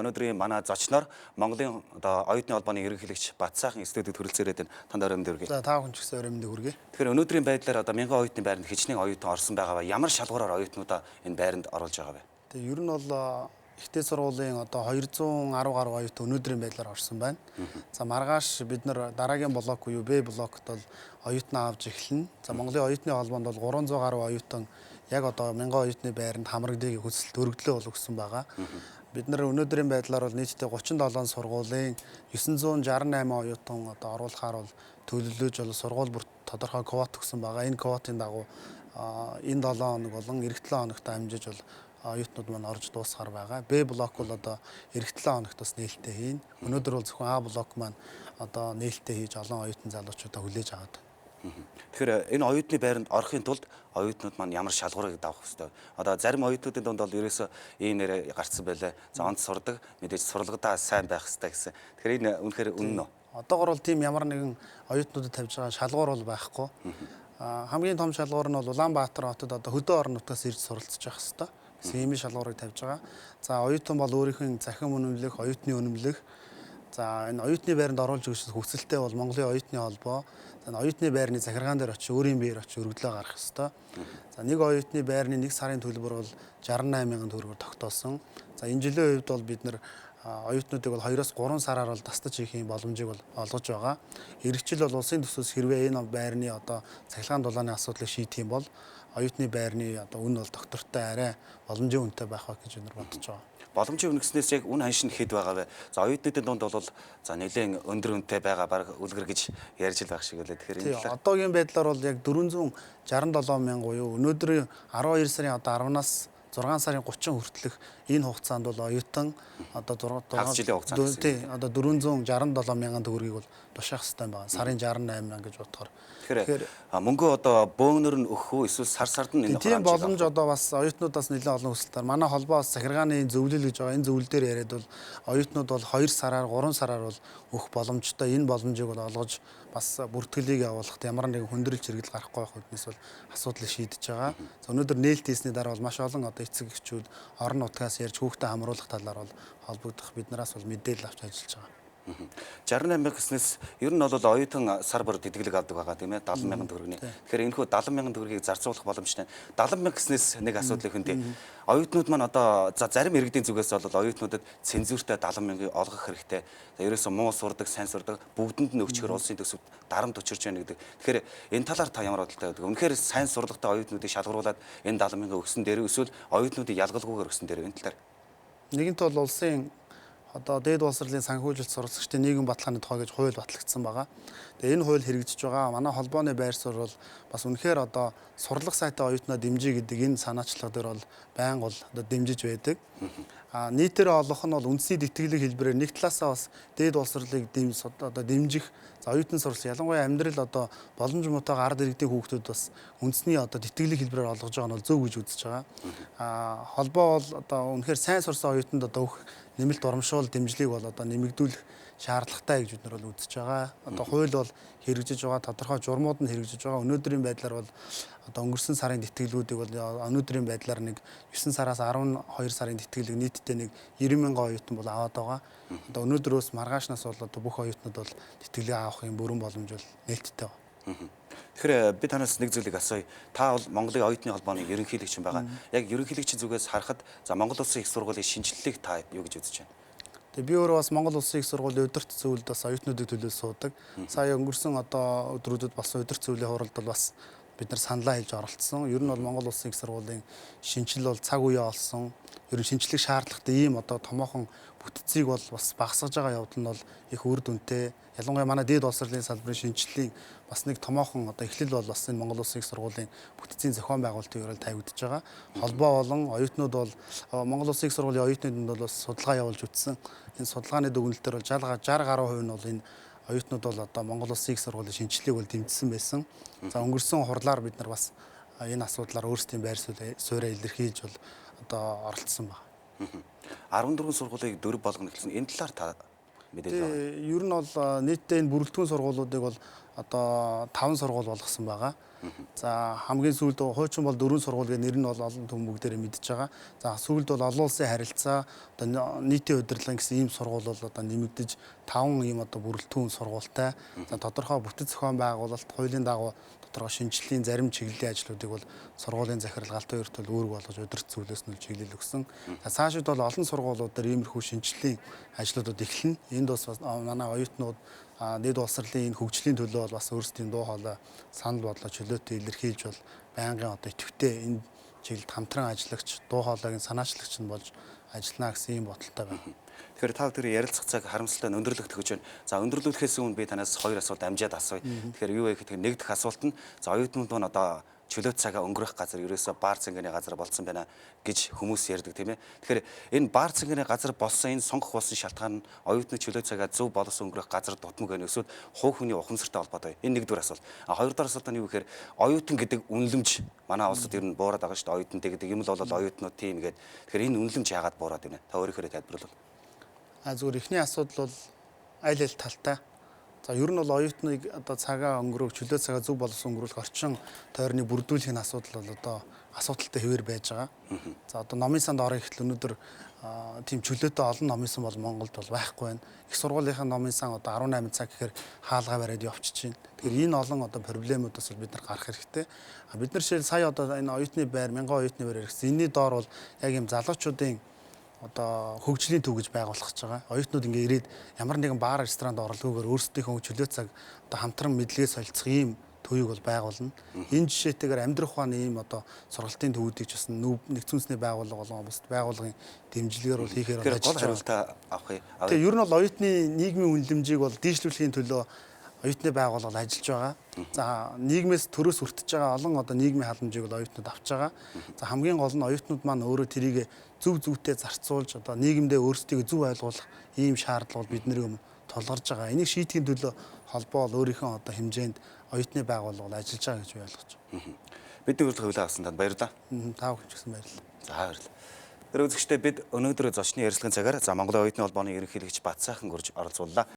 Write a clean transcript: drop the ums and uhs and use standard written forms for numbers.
Өнөөдрийн манай зочноор Монголын одоо оюутны холбооны ерөнхийлөгч Батсайхан студид хүрэлцэн ирээд байна. Танд орой мэнд хүргэе. За, та бүхэн ч гэсэн орой мэндийг хүргэе. Тэгэхээр өнөөдрийн байдлаар одоо мянган оюутны байранд хичнээн оюутан орсон байгаа ба ямар шалгуураар оюутнуудаа энэ байранд оруулж байгаа вэ? Тэгээ ер нь бол ихтэй сургуулийн одоо 210 гаруй оюутан өнөөдрийн байдлаар орсон байна. За, маргааш бид нар дараагийн блок буюу Б блокт бол оюутнаа авч эхэлнэ. За, Монголын оюутны холбоонд бол 300 гаруй оюутан яг одоо мянган оюутны байранд хамрагдыг хүсэлт өргөдлөө бол өгсөн байгаа. Бид нар өнөөдрийн байдлаар бол нийтдээ 37 сургуулийн 968 оюутан одоо оруулахаар бол төлөвлөж бол сургууль бүрт тодорхой квот өгсөн байгаа. Энэ квотын дагуу энэ 7 хоног болон ирэх 7 хоногт амжиж бол оюутнууд маань орж дуусгаар байгаа. Б блок бол одоо ирэх 7 хоногт бас нээлттэй хийн. Өнөөдөр бол зөвхөн А блок маань одоо нээлттэй хийж олон оюутан залуучуудаа хүлээж аваад. Тэгэхээр энэ оюутны байранд орохын тулд оюутнууд маань ямар шалгуурыг давах ёстой? Одоо зарим оюутнуудын дунд бол ерөөсөө ийм нэрээ гарцсан байлаа. За, онц сурдаг, мэдээж сурлагадаа сайн байх ёстой гэсэн. Тэгэхээр энэ үнэхээр үнэн үү? Одоогор бол тийм ямар нэгэн оюутнуудад тавьж байгаа шалгуур бол байхгүй. Хамгийн том шалгуур нь бол Улаанбаатар хотод одоо хөдөө орон нутгаас ирж суралцж явах ёстой гэсэн ийм шалгуурыг тавьж байгаа. За, оюутан бол өөрийнх нь цахим үнэмлэх, оюутны үнэмлэх. За, энэ оюутны байранд оруулж өгсөн хүсэлтээ бол Монголын оюутны холбоо. За, энэ оюутны байрны захиргаан дээр очиж өөрийн биеэр очиж өргөдлөө гаргах ёстой. За, нэг оюутны байрны нэг сарын төлбөр бол 68 мянган төгрөгөөр тогтоосон. За, энэ жилийн хувьд бол бид нар оюутнуудыг бол 2-оос 3 сараар бол тасдаж хийх юм боломжийг бол олгож байгаа. Ирэх жил бол улсын төсвөөс хэрвээ энэ байрны одоо цахилгаан дулааны асуудлыг шийдэх юм бол оюутны байрны одоо үн бол доктортой арай боломжийн үнэтэй байх ба гэж бид нар бодож байгаа. Боломжийн үнэ гэснээс яг үн ханш нь хэд байгаа вэ? За, оюутнуудын дунд бол за нэлээд өндөр үнэтэй байгаа баг үлгэр гэж ярьж л байх шиг үлээ. Тэгэхээр энэ талаар одоогийн байдлаар бол яг 467 мянга буюу өнөөдрийн 12 сарын одоо 10-наас 6 сарын 30 хүртэлх энэ хугацаанд бол оюутан одоо 6 жилийн хугацаанд тий одоо 467 мянган төгрөгийг бол тушаах хэрэгтэй байна. Сарын 68 мянга гэж бодохоор. Тэгэхээр мөнгөө одоо бөөнөр нь өгөх үү эсвэл сар сард нь энэ тийм боломж одоо бас оюутнуудаас нэлээд олон хүсэлтээр манай холбоо бас захиргааны зөвлөл гэж байгаа. Энэ зөвлөл дээр яриад бол оюутнууд бол 2 сараар 3 сараар бол өгөх боломжтой. Энэ боломжийг бол олгож бас бүртгэлийг явуулахад ямар нэгэн хүндрэл чирэгдэл гарахгүй байх үүднээс бол асуудлыг шийдэж байгаа. За, өнөөдөр нээлт хийсний дараа бол маш олон одоо эцэг эхчүүд орон нутгаас ярьж хүүхдээ хамруулах талаар бол холбогдох биднээс бол мэдээлэл авч ажиллаж байгаа. 68 мянга гэснээс ер нь бол оюутан сар бүр тэтгэлэг авдаг байгаа тийм ээ 70 мянган төгрөгийн. Тэгэхээр энэхүү 70 мянган төгрөгийг зарцуулах боломжтой. 70 мянга гэснээс нэг асуудал ихэндээ оюутнууд маань одоо за зарим иргэдийн зүгээс бол оюутнуудад цензуртай 70 мянгаыг олгох хэрэгтэй. За, ерөөсөө муу сурдаг, сайн сурдаг бүгдэнд нь өгчхөр улсын төсөвт дарамт учирч байна гэдэг. Тэгэхээр энэ талаар та ямар бодолтой байдаг? Үнэхээр сайн сурлагатай оюутнуудыг шалгаруулад энэ 70 мянга өгсөн дээр эсвэл оюутнуудыг ялгалгүйгээр өгсөн дээр энэ талаар. Нэгэнт бол улсын одоо дээд боловсролын санхүүжилт суралцагчдын нийгэм баталгааны тухай гэж хууль батлагдсан байгаа. Тэгээ энэ хууль хэрэгжиж байгаа. Манай холбооны байр суурь бол бас үнэхээр одоо сурлах сайтай оюутнаа дэмжиж гэдэг энэ санаачлага дээр бол байнга бол одоо дэмжиж байдаг. Нийтээр олох нь бол үндэсний тэтгэлэг хэлбэрээр нэг талаасаа бас дээд боловсролыг одоо дэмжих, за оюутан суралц ялангуяа амьдрал одоо боломж муутайгаа ард иргэдийн хүүхдүүд бас үндэсний одоо тэтгэлэг хэлбэрээр олгож байгаа нь бол зөв гэж үзэж байгаа. Холбоо бол одоо үнэхээр сайн сурсан оюутанд одоо өгөх нэмэлт урамшуул дэмжлэгийг бол одоо нэмэгдүүлэх шаардлагатай гэж бид нар бол үзэж байгаа. Одоо хууль бол хэрэгжиж байгаа, тодорхой журмууд нь хэрэгжиж байгаа. Өнөөдрийн байдлаар бол одоо өнгөрсөн сарын тэтгэлгүүдийг бол өнөөдрийн байдлаар нэг 9 сараас 12 сарын тэтгэлэг нийтдээ нэг 90 мянган оюутан бол аваад байгаа. Одоо өнөөдрөөс маргаашнаас бол одоо бүх оюутнууд бол тэтгэлэг авах юм бүрэн боломж бол нээлттэй байна. Тэгэхээр би танаас нэг зүйлийг асууя. Та бол Монголын оюутны холбооны ерөнхийлөгч байгаа. Яг ерөнхийлөгчийн зүгээс харахад за Монгол Улсын их сургуулийн шинэчлэлийг та юу гэж үзэж байна? Тэгээ би өөрөө бас Монгол Улсын их сургуулийн удирдах зөвлөлд бас оюутнуудыг төлөөлж суудаг. Сая өнгөрсөн одоо өдрүүдэд болсон удирдах зөвлөлийн хуралд бол бас бид нар саналаа хэлж оролцсон. Ер нь бол Монгол Улсын их сургуулийн шинэчлэл бол цаг үеэ олсон. Ер нь шинэчлэх шаардлагатай ийм одоо томоохон бүтцийг бол бас багасгаж байгаа явдал нь бол их үр дүнтэй. Ялангуяа манай дээд боловсролын салбарын шинэчлэлийн бас нэг томоохон одоо эхлэл бол бас энэ Монгол Улсын их сургуулийн бүтцийн зохион байгуулалтын өрөөл тавигдаж байгаа. Холбоо болон оюутнууд бол Монгол Улсын их сургуулийн оюутнуудад бол бас судалгаа явуулж үтсэн. Энэ судалгааны дүгнэлтээр бол 60 гаруй хувь нь бол энэ оюутнууд бол одоо Монгол Улсын их сургуулийн шинэчлэлийг бол дэмжсэн байсан. За, өнгөрсөн хурлаар бид нар бас энэ асуудлаар өөрсдийн байр суурьаа илэрхийлж бол одоо оролцсон байна. 14 сургуулийг 4 болгоно гэсэн энэ талаар та мэдээлэл байгаа. Ер нь бол нийтдээ энэ бүрэлдэхүүн сургуулиудыг бол одоо 5 сургууль болгосон байгаа. За хамгийн сүүлд хуучин бол 4 сургууль гэх нэр нь бол олон түн бүгдээрээ мэдж байгаа. За сүүлд бол олон улсын харилцаа одоо нийтийн удирдлага гэсэн ийм сургууль бол одоо нэмэгдэж 5 ийм одоо бүрэлдэхүүн сургуультай. За тодорхой бүтэц зохион байгуулалт, хуулийн дагуу тодорхой шинжилгээний зарим чиглэлийн ажлуудыг бол сургуулийн захирал Галтуу ерт бол үүрэг болгож удирд зүйлээс нь чиглэл өгсөн. За цаашид бол олон сургуулиуд дээр иймэрхүү шинжилгээний ажлуудад эхэлнэ. Энд бас манай оюутнууд дэд боловсролын энэ хөгжлийн төлөө бол бас өөрсдийн дуу хоолой санал бодлоо чөлөөтэй илэрхийлж бол байнгын одоо идэвхтэй энэ чиглэлд хамтран ажиллагч, дуу хоолойг нь санаачлагч нь болж ажиллана гэсэн ийм бодолтой байна. Тэгэхээр та бүхэн ярилцах цаг харамсалтай нь өндөрлөгдөх гэж байна. За өндөрлүүлэхээс өмнө би танаас хоёр асуулт амжиад асууя. Тэгэхээр юу вэ гэхээр нэг дэх асуулт нь за оюутнууд маань одоо чөлөөт цагаа өнгөрөх газар ерөөсөө баар цэнгэний газар болцсон байна гэж хүмүүс ярьдаг тийм ээ. Тэгэхээр энэ баар цэнгэний газар болсон энэ сонгох болсон шалтгаан нь оюутны чөлөөт цагаа зөв боловсон өнгөрөх газар дутмаг байна эсвэл хувь хүний ухамсартай холбоотой. Энэ нэгдүгээр асуулт. А хоёрдугаар асуулт нь юу гэхээр оюутан гэдэг үнэлэмж манай улсад ер нь буураад байгаа шүү дээ. Оюутан гэдэг юм л бол оюутнууд тийм гээд. Тэгэхээр энэ үнэлэмж яагаад буураад байна? Та өөрийнхөө тайлбарлавал. А зүгээр эхний асуудал бол аль аль талтай. За ер нь бол оюутныг одоо цагаа өнгөрөөх, чөлөө цагаа зөв боловсон өнгөрүүлэх орчин тойрны бүрдүүлэхийн асуудал бол одоо асуудалтай хэвээр байж байгаа. За одоо номын санд орох ихтэл өнөөдөр тийм чөлөөтэй олон номын сан бол Монголд бол байхгүй байна. Их сургуулийнхаа номын сан одоо 18 цаг гэхээр хаалгаа бариад явчихж байна. Тэгэхээр энэ олон одоо проблемуудаас бол бид нар гарах хэрэгтэй. Бид нар жишээл сая одоо энэ оюутны байр, мянган оюутны байр гэсэн. Энийний доор бол яг юм залуучуудын одоо хөгжлийн төв гэж байгуулах гэж байгаа. Оюутнууд ингээ ирээд ямар нэгэн бар ресторанд оролгүйгээр өөрсдийнхөө чөлөө цаг одоо хамтран мэдлэгээ солилцох ийм төвийг бол байгуулна. Энэ жишээтэйгээр амьдрах ухааны ийм одоо сургалтын төвүүдийг ч бас нэгдсэн үндэсний байгууллага болон бусад байгууллагын дэмжлэгээр бол хийхээр бол ажиллаж байгаа. Хариултаа авах юм. Тэгээ ер нь бол оюутны нийгмийн үнэлэмжийг бол дийшлүүлэхийн төлөө оюутны байгууллага ажиллаж байгаа. За нийгмээс төрөөс өртөж байгаа олон одоо нийгмийн халамжийг бол оюутнууд авч байгаа. За хамгийн гол нь оюутнууд маань өөрөө тэрийг зөв зөвтэй зарцуулж одоо нийгэмдээ өөрсдийгөө зөв ойлгуулах ийм шаардлага бол бидний өмнө тулгарч байгаа. Энийг шийдэхин төлөө холбоо бол өөрийнхөө одоо хэмжээнд оюутны байгууллага бол ажиллаж байгаа гэж би ойлгож байна. Бидний урилга хүлээн авсан танд баярлалаа. Та бүхэн ч гэсэн баярлалаа. За баярлалаа. Тэр үзэгчдээ бид өнөөдөр зочны ярилцлагын цагаар за Монголын оюутны холбооны ерөнхийлөгч Батсайхан гүрж оролцууллаа.